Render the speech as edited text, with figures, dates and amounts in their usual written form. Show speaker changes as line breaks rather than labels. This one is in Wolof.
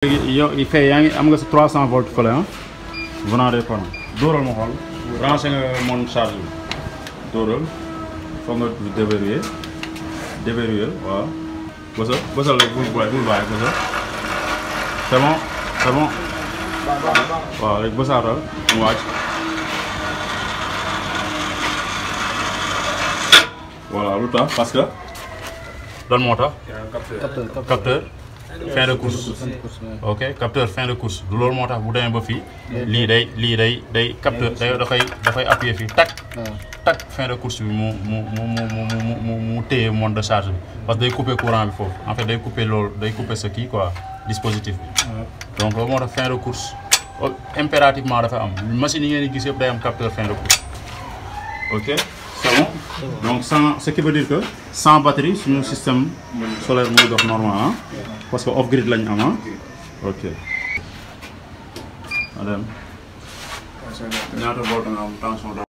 Il fait yaa ngi am nga sa 300 volts fële ah venant des panneaux dóoral ma xool branché nga mon charge bi dóoral foog nga déverrouiller waaw bësal rek bul bàyyi bësal c'est bon waaw rek bësaatal mu wàcc voilà lu tax parce que lan moo tax capteur fin de course ok capteur fin de course du loolu moo tax bu demee ba fii lii day capteur dafay appuyer fii tak fin de course bi mu téye monte de charge bi parce que day couper courant bi foofu en fait day couper ce kii quoi dispositif bi donc loolu moo tax fin de course impérativement dafa am machine yi ngeen di gis yëpp day am capteur fin de course ok c'est bon donc ce qui veut dire que sans batterie suñu système solaire muy dox normal ah parce que off-grid lañ am ah ok. madame ñaata volt nga am tension